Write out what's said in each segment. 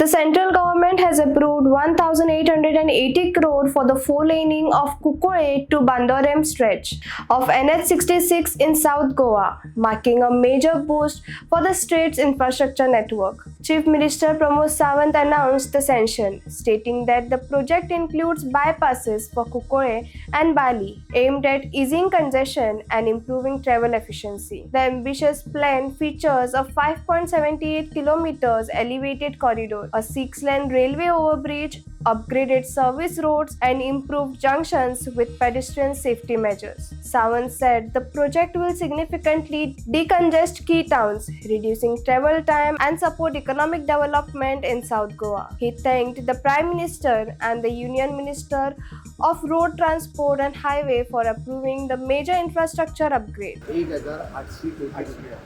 The central government has approved 1,880 crore for the four-laning of Cuncolim to Bandorem stretch of NH66 in South Goa, marking a major boost for the state's infrastructure network. Chief Minister Pramod Sawant announced the sanction, stating that the project includes bypasses for Cuncolim and Bali, aimed at easing congestion and improving travel efficiency. The ambitious plan features a 5.78 kilometers elevated corridor, a 6-lane railway overbridge, upgraded service roads, and improved junctions with pedestrian safety measures. Sawant said the project will significantly decongest key towns, reducing travel time and support economic development in South Goa. He thanked the Prime Minister and the Union Minister of Road Transport and Highway for approving the major infrastructure upgrade. 1800 कोटी रुपया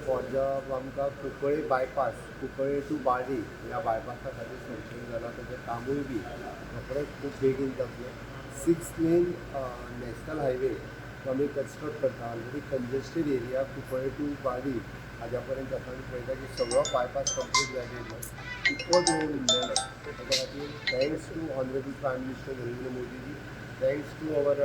for the आमकां Cuncolim bypass, Cuncolim to Balli ह्या बायपासा खातीर sanction जाला. ताचें कामूय बी रोखडेंच खूब बेगीन जातलें. सिक्स लेन नॅशनल हायवे तो आमी कन्स्ट्रक्ट करता. Already congested area Cuncolim to Balli हाज्या पर्यंत जाता. आमी पळयता की सगळो बायपास कंप्लीट जायत येयलो, इतकोच रोड उरलेलो. ताच्या खातीर thanks to Honourable Prime Minister Narendra Modiji, thanks to our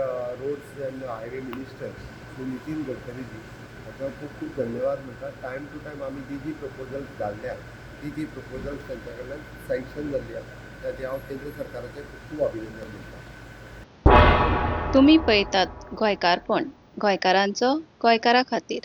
Roads and Highway Minister Shri Nitin गडकरीजी, हाका खूब खूब धन्यवाद म्हणटा. टायम टू टायम आमी जी जी प्रपोजल्स घाल्ल्या, ती ती प्रपोजल्स तांच्या कडल्यान सँक्शन जाल्ली आसा. त्या खातीर हांव केंद्र सरकाराचें खूब खूब अभिनंदन म्हणटा. तुमी पळयतात गोंयकारपण, गोंयकारांचो गोंयकारा खातीर.